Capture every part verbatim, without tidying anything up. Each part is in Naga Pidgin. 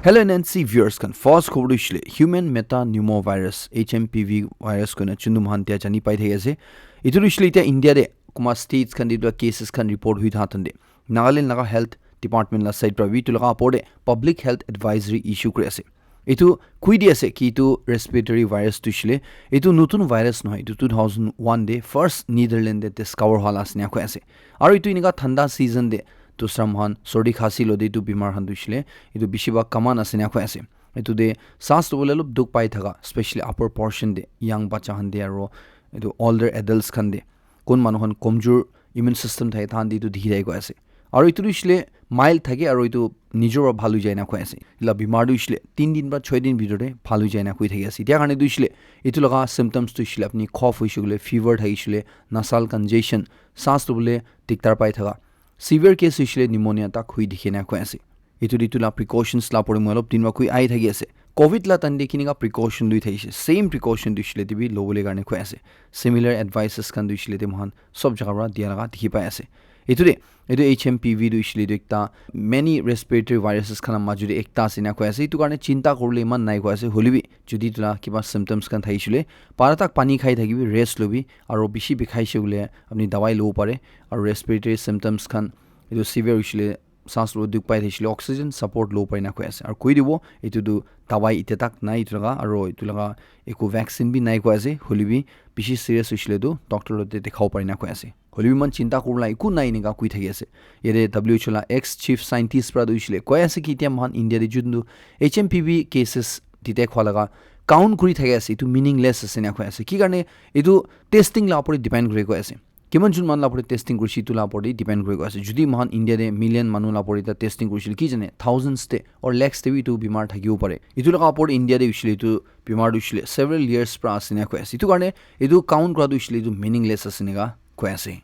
Hello N N C viewers khan, first khobor tu hoishe le human metapneumovirus, H M P V virus koina chundu mohan tia jani pai thaki ase. Itu tu hoishe le tia India de kuma states khan de tua cases khan report hui tha thande. Nagaland laga health department la side pra bi itu laga apor de public health advisory issue kuri ase. Itu kui di ase ki itu respiratory virus tu hoishe le itu nutun virus nohoi, itu two thousand one de first Netherlands de discover hwala ase ena koi ase. Aru itu inika thanda season de dusra mohan sordi khasi lo de itu bimar khan tu hoishe le itu bishi bhag common ase ena koi ase. Itu de saas lobole olop dukh pai thaka, especially upper portion de, young bacha khan de aro itu older adults khan de, kun manu khan komjur immune system thake, tahan de itu dikhi thaki koi ase. Aru itu tu hoishe le mild thake aru itu nijor pra bhal hui jai na koi ase. Ila bimar tu hoishe le tin din pra choi din bhitor de bhal hui jai na koi thaki ase. Itia karne tu hoishe le itu laga symptoms tu hoishe le apni cough hoishe le, fever thakishe le, nasal congestion, saas lobole diktar pai thaka, severe case hoishe le pneumonia tak hui dikhi na koi ase. Itu de itu la precautions la pore moi olop din pra kui ahi thaki ase. Covid la time de kinika precaution lui thakishe, same precaution tu hoishe le de bi lobole karne koi ase. Similar advices khan tu hoishe le de mohan sob jaga pra dia laga dikhi pai ase. Itu de, itu H M P V tu hoishe le itu ekta many respiratory viruses khan la maju de ekta ase ena koi ase. Itu karne chinta kuribole iman nai koi ase. Hoile bi jodi itu la kiba symptoms khan thakishe le, para tak pani khai thakibi, rest lobi, aro bishi bikhaishe hoile apni dawai lobo pare. Aro respiratory symptoms khan itu severe hoishe le, saas lo dukh pai thakishe le oxygen support lobo pare ena koi ase. Aro koi dibo itu tu dawai itia tak nai itu laga, aro itu laga eku vaccine bi nai koi ase. Hoile bi bishi serious hoishe le tu doctor lo de dikhabo pare ena koi ase. Hoile bi iman chinta kuribole eku nai enika koi thaki ase. Yate W H O la ex chief scientist pra tu hoishe le koi ase ki itia mohan India de juntu H M P V cases detect hwa laga count kuri thaki ase, itu meaningless ase ena koi ase. Ki karne? Itu testing la upor de depend kuri koi ase. Kiman jun manu la upor de testing kurishe itu la upor de depend kuri koi ase. Jodi mohan India de million manu la upor de testing kurishe le ki jane thousands de or lakhs de bi itu bimar thakibo pare. Itu laga upor de India de hoishe le itu bimar tu hoishe le several years pra ase ena koi ase. Itu karne itu count kura tu hoishe le itu meaningless ase ena koi ase.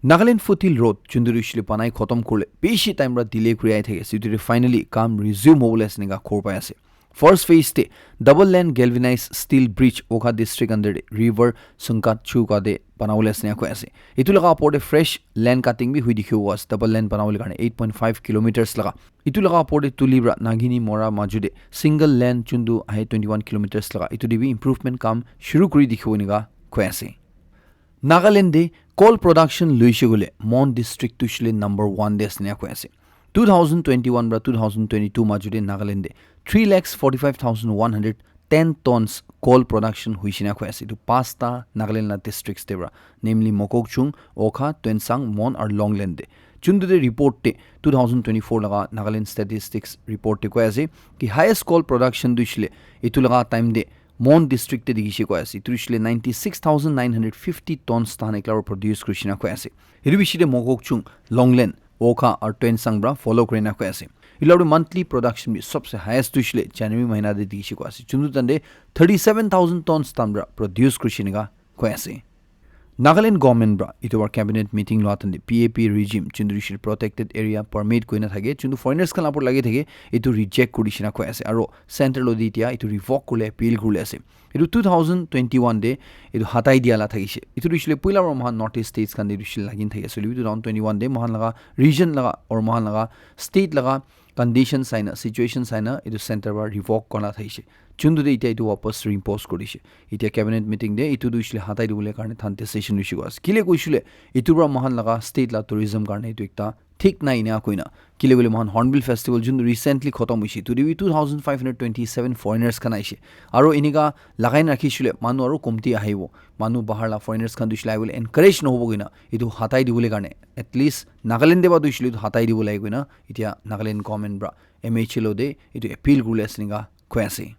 Nagaland Foothill Road juntu tu hoishe le banai khotom kuribole bishi time pra delay kuri ahi thaki ase. Itu de finally kam resume hobole ase ena khobor pai ase. First phase de double lane galvanized steel bridge Wokha district under de river Sungkat Chuka de banabole ase ena koi ase. Itu laga upor de fresh land cutting bi hui dikhibo ase, double lane banabole karne eight point five kilometers laga. Itu laga upor de tuli pra Nagini Mora maju de single lane juntu ahe twenty one kilometers laga, itu de bi improvement kam shuru kuri dikhibo ena koi ase. Nagaland de coal production luishe gole Mon district tu hoishe le number one de ase ena koi ase. Two thousand twenty one pra two thousand twenty two maju de Nagaland de three lakhs forty five thousand one hundred ten tons coal production hoishe ena koi ase. Itu pasta Nagaland la districts de pra, namely Mokokchung, Wokha, Tuensang, Mon aru Longleng de. Juntu de report de two thousand twenty four laga Nagaland statistics report de koi ase ki highest coal production tu hoishe le itu laga time de Mon district de dikhishe koi ase. Itu hoishe le ninety six thousand nine hundred fifty tons tahan ekla pra produce kurishe ena koi ase. Itu bishi de Mokokchung, Longleng, Wokha aru Tuensang pra follow kuri ena koi ase. Itu la upor de monthly production bi sobse highest tu hoishe le January mahina de dikhishe koi ase. Juntu tahan de thirty seven thousand tons tahan pra produce kurishe ena koi ase. Nagaland government pra itu bar cabinet meeting lua time de P A P regime, juntu hoishe le protected area permit koina thake, juntu foreigners khan la upor lagi thake, itu reject kuri dishina koi ase. Aro center lo di dia itu revoke kuribole appeal kuribole ase. Itu two thousand twenty one de itu hatai dia la thakishe. Itu hoishe le puila pra mohan North East states khan de hoishe le lagi na thaki ase. Hoilebi two thousand twenty one de mohan laga region laga or mohan laga state laga condition saina, situation saina, itu center pra revoke kuribole thakishe. Juntu de itya itu wapas reimpose kuri dishe. Itya cabinet meeting de itu tu hoishe le hatai dibole karne tahan decision loishe koi ase. Kile koishe le itu pra mohan laga state la tourism karne itu ekta thik nai ena koina. Kile koile mohan Hornbill Festival juntu recently khotom hoishe. Itu de bi two thousand five hundred twenty seven foreigners khan aishe. Aro enika lagai na rakhishe le manu aro komti ahibo. Manu bahar la foreigners khan tu hoishe le ahibole encourage nohobo koina itu hatai dibole karne. At least Nagaland de ba tu hoishe le itu hatai dibo lage koina. Itya Nagaland government pra M H L O de itu appeal kuribole ase enika koi ase.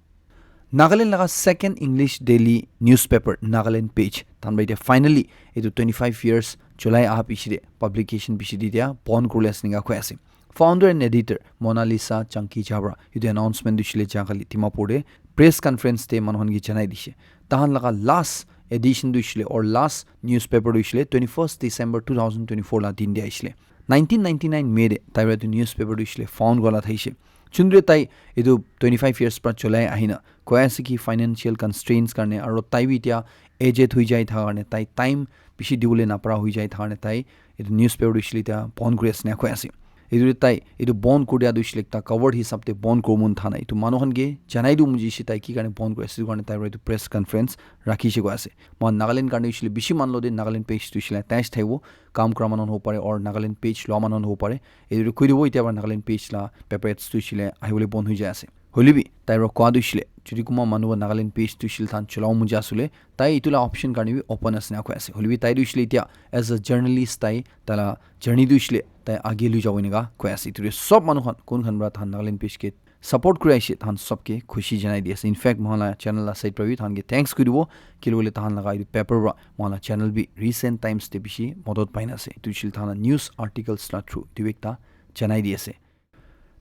Nagaland laga second English daily newspaper Nagaland Page, tahan para itya finally itu twenty five years cholai aha piche de publication piche de itya bon kuribole ase enika koi ase. Founder and editor Mona Lisa Changki Jhabra itu announcement tu hoishe le jahakali Dimapur de press conference de manu khan ke janai dishe. Tahan laga last edition tu hoishe le or last newspaper tu hoishe le twenty first December two thousand twenty four la din de aishe le. Nineteen ninety nine May de tai para itu newspaper tu hoishe le found kuribole thakishe. Juntu de tai itu twenty five years pra cholai ahina koi ase ki financial constraints karne aro tai bi itya aged hoi jai thaka karne tai time bishi dibole napara hoi jai thaka karne tai itu newspaper tu hoishe le itya bon kuri ase ena koi ase. Etu te tai etu bon kuri dia tu hoishe le ekta coward hisab te bon kuribo mon tha nai. Etu manu khan ke janai dibo mon jaise tai ki karne bon kuri ase, etu karne tai para etu press conference rakhishe koi ase. Moikhan Nagaland karne hoishe le bishi manu lo te Nagaland page tu hoishe le attach thaibo, kam kura manu khan hobo pare or Nagaland page loa manu khan hobo pare. Etu tu koi dibo, etia para Nagaland page la paper ads tu hoishe le ahibole bon hoi jai ase. Hoile bi tai para koa tu hoishe le, jodi kunba manu para Nagaland page tu hoishe le tahan cholabo mon jai ase le, tai etu la option karne bi open ase na koi ase. Hoile bi tai tu hoishe le etia as a journalist tai, tai la journey tu hoishe le tai age lui jabo enika koi ase. Etu te sob manu khan, kun khan para tahan Nagaland page ke support kuri aishe, tahan sob ke khushi janai di ase. In fact, moikhan la channel la side para bi tahan ke thanks kuri dibo, kile hoile tahan laga etu paper para moikhan la channel bi recent times te bishi modot pai na ase. Etu hoishe le tahan la news articles la through etu bi ekta janai di ase.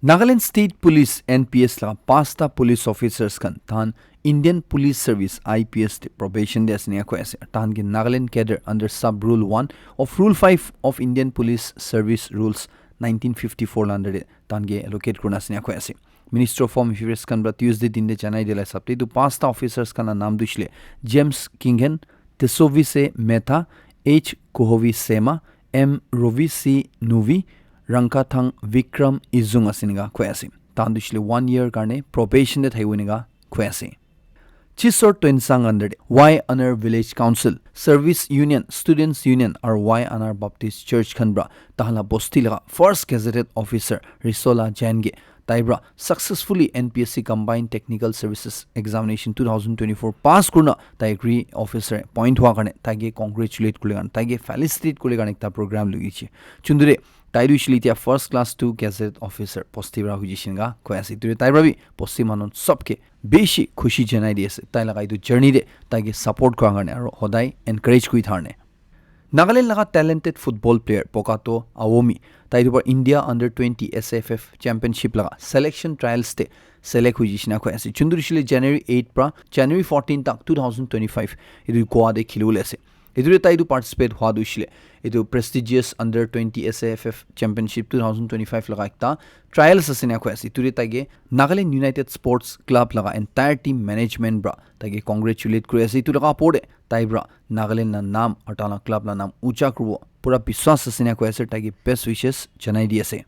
Nagaland State Police, N P S, la pasta police officers khan tahan Indian Police Service, I P S, te probation te ase ena koi ase. Tahan ke Nagaland cadre under sub rule one of rule five of Indian Police Service rules nineteen fifty-four la under te tahan ke allocate kurina ase ena koi ase. Minister of Home Affairs khan para Tuesday din te janai dia la hisab te etu pasta officers khan la naam tu hoishe le James Kingen, Tesovise Mehta, H Kohovi Sema, M Rovi C Nuvi, Rangkathang Vikram Izung ase ena koi ase. Tahan tu hoishe le one year karne probation te thakibo ena koi ase. Chisor Tuensang under te Y N R Village Council, Service Union, Students Union aru Y N R Baptist Church khan para tahan la bosti laga first gazetted officer Risola Jain ke tai para successfully N P S C Combined Technical Services Examination two thousand twenty-four pass kurina tai agri officer appoint hua karne tai ke congratulate kule karne, tai ke felicitate kule karne ekta program lui ase. Chundure tai tu hoishe le etia first class two gazette officer posti para hoi jaise ena koi ase. Etu te tai para bi posti manu sob ke bishi khushi janai di ase. Tai laga etu journey te tai ke support kura karne aru hodai encourage kuri thakar karne. Nagaland laga talented football player Pokato Awomi, tai tu para India under twenty S F F championship laga selection trials te select hoi jaise ena koi ase. Chunduri shile January eight para January fourteen tak two thousand twenty-five etu Goa te khilibole ase. Etu te tai tu participate hua tu hoishe le etu prestigious under twenty S A F F championship two thousand twenty-five laga ekta trials ase ena koi ase. Etu te tai ke Nagaland United Sports Club laga entire team management para tai ke congratulate kuri ase. Etu laga opor te tai para Nagaland la naam aru tai la club la naam ucha kuribo pura biswas ase ena koi ase. Tai ke best wishes janai di ase.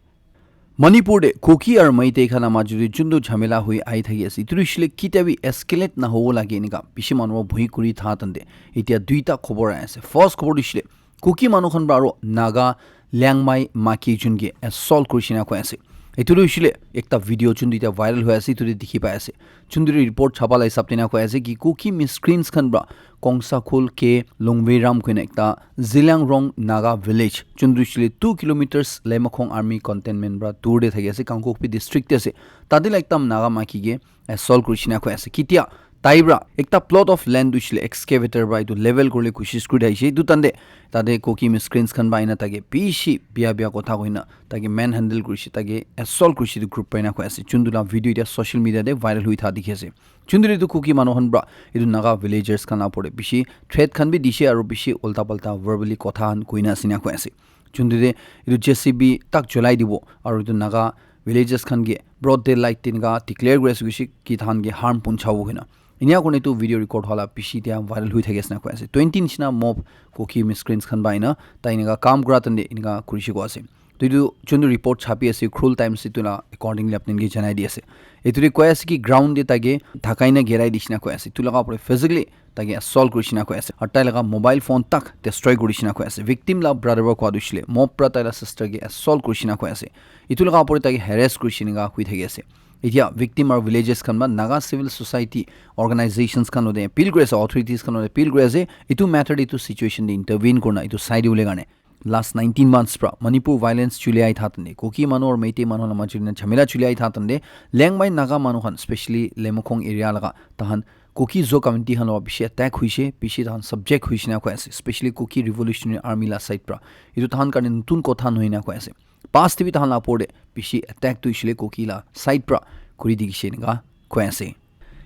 Manipur te Kuki aru Meitei khan la majot te juntu jhamela hoi ahi thaki ase, etu tu hoishe le ketia bi escalate nahobo lage enika bishi manu para bhui kuri tha tante. Etia duita khobor ahi ase. First khobor tu hoishe le Kuki manu khan para aru Naga Liangmai maki jun ke assault kurishe ena koi ase. Etu tu hoishe le ekta video juntu etia viral hoi ase, etu te dikhi pai ase. Juntu te report chapa la hisab te ena koi ase ki Kuki miscreants khan para Kongsakhul ke Longviram koina ekta Zeliangrong Naga village, juntu hoishe le two kilometers Leimakhong army containment para dur te thaki ase, Kangpokpi district te ase. Tate la ekta Naga maki ke assault kurishe ena koi ase. Ketia tai para ekta plot of land tu hoishe le excavator para etu level kuribole koshish kuri thakishe. Etu tante tate Kuki miscreants khan para ahina tai ke bishi bia bia kotha koina tai ke manhandle kurishe, tai ke assault kurishe etu group para ena koi ase. Juntu la video etia social media te viral hoi tha dikhi ase. Juntu te etu Kuki manu khan para etu Naga villagers khan la opor te bishi threat khan bi dishe aru bishi ulta palta verbally kotha khan koina ase ena koi ase. Juntu te etu J C B tak cholai dibo aru etu Naga villagers khan ke broad daylight te enika declare kuri ase koishe ki tahan ke harm punchabo koina. Enia kurina etu video record hwa la bishi etia viral hoi thaki ase ena koi ase. Twenty nishina mob Kuki miscreants khan para ahina tai enika kam kura tante enika kurishe koi ase. To etu juntu report chapi ase, Ukhrul Times etu la accordingly apni khan ke janai di ase. Etu te koi ase ki ground te tai ke dhakai na girai dishe ena koi ase. Etu laga opor te physically tai ke assault kurishe ena koi ase. Aru tai laga mobile phone tak destroy kurishe ena koi ase. Victim la brother para koa tu hoishe le mob para tai la sister ke assault kurishe ena koi ase. Etu laga opor te tai ke harass kurishe ena koi thaki ase. Etia victim aru villagers khan para Naga civil society organizations khan logote appeal kuri ase, authorities khan logote appeal kuri ase, etu matter te, etu situation te intervene kurina etu sai dibole karne. Last nineteen months para Manipur violence chuli ahi tha tante, Kuki manu aru Meitei manu la majot te jhamela chuli ahi tha tante, Liangmai Naga manu khan, specially Leimakhong area laga, tahan Kuki Zo community khan la bishi attack hoishe, bishi tahan subject hoishe ena koi ase, specially Kuki Revolutionary Army la side para. Etu tahan karne notun kotha nohoi ena koi ase. Past te bi tahan la opor te bishi attack tu hoishe le Kuki la side para kuri dikhishe enika koi ase.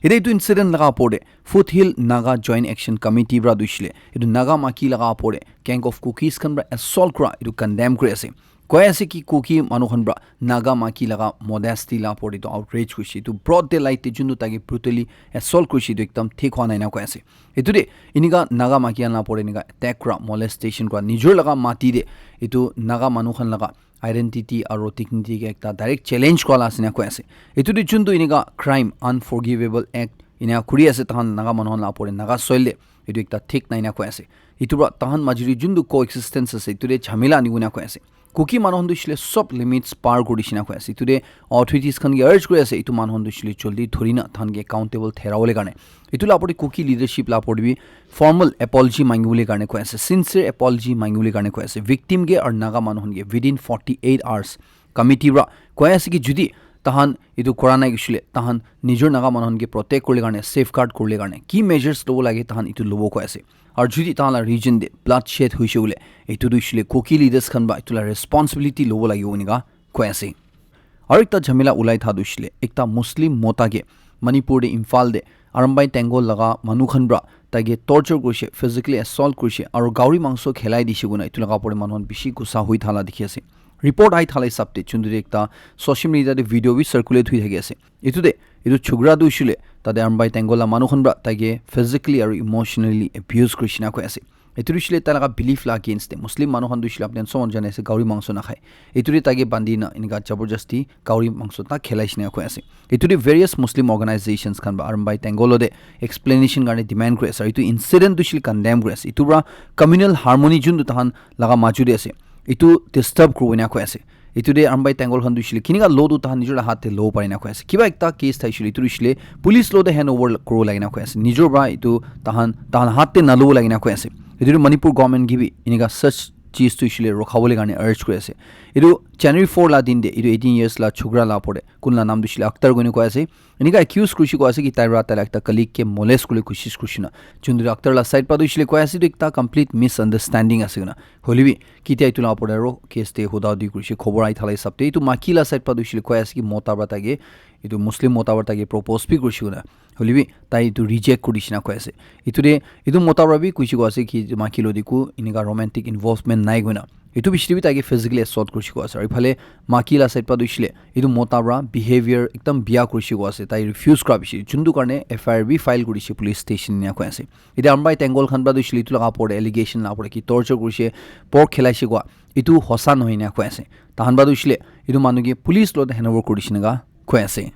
Ete etu incident laga opor te Foothill Naga Joint Action Committee para tu hoishe le etu Naga maki laga opor te gang of Kukis khan para assault kura etu condemn kuri ase. Koi ase ki Kuki manu khan pra Naga maki laga modesty la opor te toh outrage kurishe. Etu broad daylight te juntu taike brutally assault kurishe, etu ekdam thik hwa nai na koi ase. Etu te enika Naga maki khan la opor te enika attack kura, molestation kura, nijor laga mati te etu Naga manu khan laga identity aro dignity ke ekta direct challenge kura la ase na koi ase. Etu te juntu enika crime, unforgivable act enika kuri ase tahan Naga manu khan la opor te, Naga soil te, etu ekta thik nai na koi ase. Etu pra tahan majuri juntu coexistence ase, etu te jhamela ani koi na koi ase. Kuki manu khan tu shile sob limits par kuri dishina koi ase. Etu te authorities khan ke urge kuri ase, etu manu khan tu shile joldi dhuri na tahan ke accountable thera bole karne. Etu la opor te Kuki leadership la opor te bi formal apology mangi bole karne koi ase, sincere apology mangi bole karne koi ase victim ke aru Naga manu khan ke within forty-eight hours. Committee pra koi ase ki jodi tahan etu kora nai kishile, tahan nijor Naga manu khan ke protect kurle karne, safeguard kurle karne ki measures lobo lage, tahan etu lobo koi ase. Aru jodi tahan la region te bloodshed hoise bole, etu tu shile Kuki leaders khan pra etu la responsibility lobo lagibo enika koi ase. Aru ekta jhamela ulai tha tu shile, ekta Muslim mota ke Manipur te, Imphal te, Arambai Tenggol laga manu khan pra taike torture kurishe, physically assault kurishe, aru gauri mangso khelai dishe koina etu laga opor te manu khan bishi gussa hoi thala dikhi ase. Report ahi thala hisab te, juntu te ekta social media te video bi circulate hoi thaki ase. Etu te, etu chukra tu shile, tate Arambai Tenggol la manu khan pra taike physically aru emotionally abuse kurishe na koi ase. Etu tu shile tai laga belief la against te. Muslim manu khan tu shile apni khan sob jane ase, gauri mangso nakhai. Etu te taike bandi na enika jabardasti gauri mangso ta khelai shina koi ase. Etu te various Muslim organizations khan pra Arambai Tenggol te explanation karne demand kuri ase. Aru etu incident tu shile condemn kuri ase. Etu pra communal harmony juntu tahan laga maju te ase, etu disturb kuri na koi ase. Etu te Arambai Tenggol khan tu shile kinika lo tu tahan nijor hath te lo pari na koi ase. Kiba ekta case thai shile, etu tu shile police lo te hand over kuro lagi na koi ase. Nijor pra etu tahan, tahan hath te na lo lagi na koi ase. Etu tu Manipur government ke bi enika such cheez tu shile rokha bole karne urge kuri ase. Etu January four la din te, etu eighteen years la chukra la opor te, kun la naam tu shile Akhtar koi na koi ase. Enika accuse kurishe koi ase ki tai pra tai la ekta colleague ke molest kuribole koshish kurishe na. Juntu Akhtar la side pra tu shile koi ase, etu ekta complete misunderstanding ase koina. Hoile bi, kitia etu la opor te aro case te huda hudi kurishe, khobor ahi thala hisab te. Etu maki la side pra tu shile koi ase ki mota pra taike, etu Muslim mota pra taike propose bi kurishe koina. Hoile bi, tai etu reject kuri dishina koi ase. Etu te, etu mota pra bi kuishe koi ase ki etu maki lo te ku enika romantic involvement nai koina. Etu bishi te bi taike physically assault kurishe koi ase. Aru ephale maki la side pra tu shile, etu mota pra behavior ekdam biya kurishe koi ase. Tai refuse kura bishi, juntu karne F I R bi file kurishe police station enika koi ase. Etia Arambai Tenggol khan pra tu shile etu laga opor te allegation la opor te ki torture kurishe, pork khelaishe koi, etu hosa nohoi enika koi ase. Tahan pra tu shile etu manu ke police lo te hand over kuri dishe enika koi ase.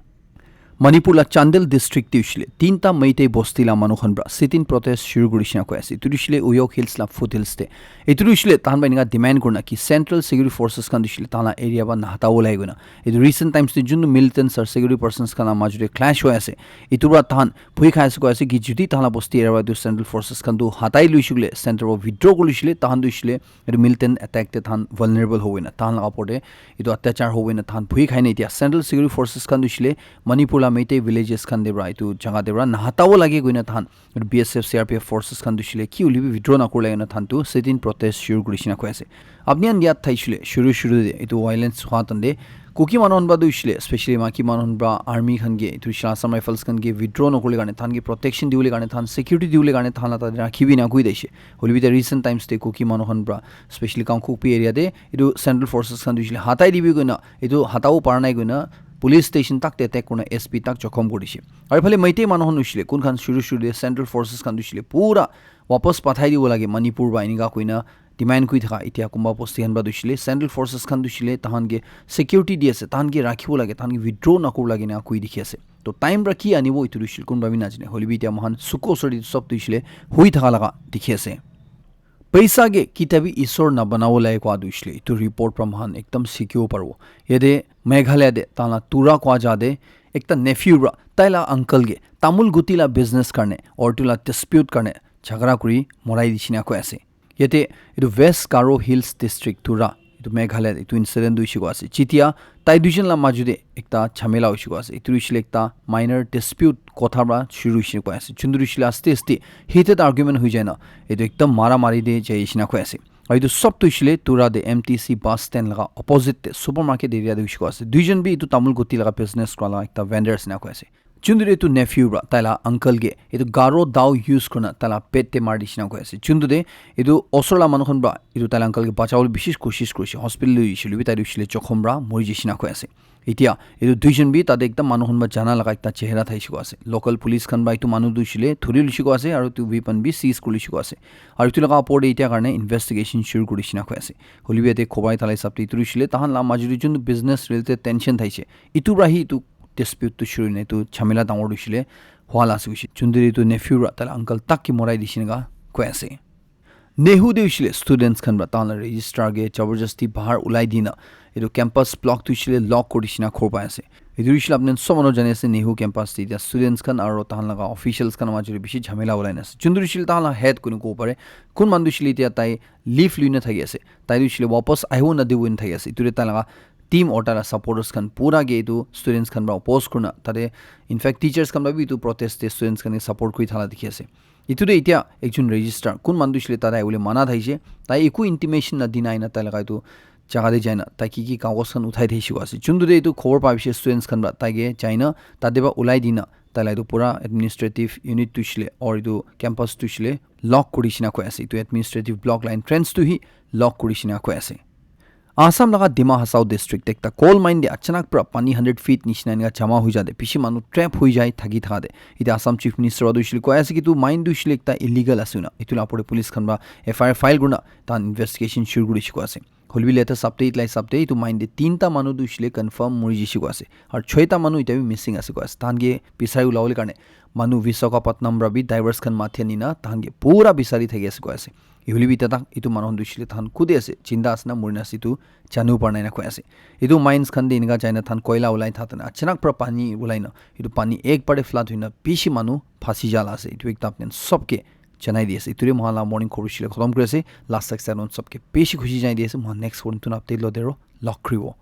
Manipur la Chandel district te hoishile, tinta Meitei bosti la manu khan pra sit-in protest shuru kuri dishina koi ase. Etu tu hoishile Uyok Hills la foothills te. Etu tu hoishile tahan pra enika demand kurina ki central security forces khan tu hoishile tahan la area pra nahata bo lage koina. Etu recent times te juntu militants aru security persons khan la maju te clash hoi ase. Etu pra tahan bhoi khai ase koi ase ki jodi tahan la bosti area pra etu central forces khan tu hatai lui shukle, center pra withdraw kuri shile, tahan tu hoishile etu militant attack te tahan vulnerable hobo na, tahan la opor te etu atyachar hobo na, tahan bhoi khai na. Etia central security forces khan tu hoishile Manipur la Meitei villages khan te pra, etu jaga te pra nahata bo lage koina tahan etu B S F, C R P F forces khan tu hoishile ki hoile bi withdraw na kurle koina tahan tu sit-in protest shuru kuri dishina koi ase. Apni khan yad thai shile, shuru shuru te etu violence hua time te Kuki manu khan pra tu hoishile, especially maki manu khan pra army khan ke, etu hoishile Assam Rifles khan ke withdraw na kurle karne, tahan ke protection dibole karne, tahan security dibole karne, tahan la tate rakhi bi na koi daishe. Hoile bi ta recent times te Kuki manu khan pra, especially Kangpokpi area te, etu central forces khan tu hoishile hatai dibi koina, etu hatabo para nai koina, police station tak te attack kurina S P tak jokhom kuri dishe. Aru ephale Meitei manu khan hoishile, kun khan shuru shuru te central forces khan tu hoishile pura wapas pathai dibo lage Manipur pra enika koina demand kuri thaka, etia kunba bosti khan pra tu hoishile central forces khan tu hoishile tahan ke security di ase, tahan ke rakhibo lage, tahan ke withdraw na kuribo lage enika koi dikhi ase. To time pra ki anibo etu tu hoishile kunba bi najane, hoile bi etia moikhan suku osor te sob tu hoishile hoi thaka laga dikhi ase. Paisa ke kitia bi isor na banabo lage koa tu hoishile etu report pra moikhan ekdam sikhibo paribo. Yate Meghalaya te tahan la Tura koa jaga te ekta nephew pra tai la uncle ke tamul guti la business karne aru etu la dispute karne jhagara kuri morai dishina koi ase. Yate etu West Garo Hills District Tura, etu Meghalaya, etu incident tu hoishe koi ase. Jetia tai duijon la maju te ekta jhamela hoishe koi ase. Etu hoishile ekta minor dispute kotha pra shuru hoishe koi ase. Juntu hoishile aste aste heated argument hoi jai na, etu ekdam mara mari te jai shina koi ase. Aru etu sob tu hoishile Tura te M T C bus stand laga opposite te supermarket area te hoishe koi ase. Duijon bi etu tamul guti laga business kura laga ekta vendor ase na koi ase. Chuntu de etu nephew pra taila uncle ke etu garo dao use kurina taila pet te mari dishina koi ase. Chuntu de etu osor la manu khan pra etu taila uncle ke bachawole bishi koshish kurishe, hospital lui jishe, lui bi tai tu hoishile jokhom pra mori jishina koi ase. Etia etu duijon bi tate ekta manu khan pra jana laga ekta chehra thaishe koi ase. Local police khan pra etu manu tu hoishile thuri lishe koi ase, aru etu weapon bi seize kuri lishe koi ase. Aru etu laga opor te etia karne investigation shuru kuri dishina koi ase. Hoilebi yate khobai thalai hisab te etu hoishile tahan la majo te jun business related tension thaishe, etu pra hi etu dispute tu shuru hoina etu jhamela dangor tu hoishile hua la ase koishe. Chuntu de etu nephew pra taila uncle tak ke morai dishina koi ase. Nehu de hoishile students khan pra tahan la registrar ke jabardasti bahar ulai dina etu campus block tu hoishile lock kuri dishina khor pai ase. Etu hoishile apni khan sob manu jani ase, Nehu campus te etia students khan aro tahan laga officials khan majo te bishi jhamela ulai na ase. Chuntu hoishile tahan la head kunu kobo pare, kun manu tu hoishile etia tai leave lui na thaki ase, tai tu hoishile wapas ahibo na dibo na thaki ase. Etu de tai laga team or tai la supporters khan pura ke etu students khan pra oppose kurina tate, in fact, teachers khan pra bi etu protest te students khan ke support kuri thala dikhi ase. Etu de etia ekjon registrar kun manu tu hoishile tate ahibole mana thaishe, tai eku intimation na dina aina tai laga etu jaga te jaina tai ki ki kagos khan uthai thaishe koi ase. Chuntu de etu khobor pa bishe students khan pra tai ke jaina tate pra ulai dina tai la etu pura administrative unit tu hoishile or etu campus tu hoishile lock kuri dishina koi ase. Etu administrative block la entrance tu hi lock kuri dishina koi ase. Assam laga Dima Hasao district te ekta coal mine te achanak pra pani hundred feet nishina eneka jama hoi ja te bishi manu trap hoi jai thaki thaka te. Etia Assam Chief Minister wa tu hoishile koi ase ki etu mine tu hoishile ekta illegal ase na. Etu la opor te police khan pra F I R file kurina tahan investigation shuru kuri dishina koi ase. Hoilebi latest update la hisab te etu mine te tinta manu tu hoishile confirm mori jishe koi ase. Aru choita manu etia bi missing ase koi ase. Tahan ke bisari ulabole karne manu Visakhapatnam pra bi divers khan mati anina tahan ke pura bisari thaki ase koi ase. Hoilebi etia tak etu manu khan tu hoishile tahan kute ase, jinda ase na mori na ase etu janibo para nai na koi ase. Etu mines khan te eneka jaina tahan koila ulai thakte na achanak pra pani ulai na etu pani ek baar te flood hoina bishi manu phasi ja la ase. Etu ekta apni khan sob ke janai di ase. Etu de moikhan la morning khobor hoishile khotom kuri ase. Last tak sanon sob ke bishi khushi janai di ase. Moikhan next khobor notun update lo de aro log kuribo.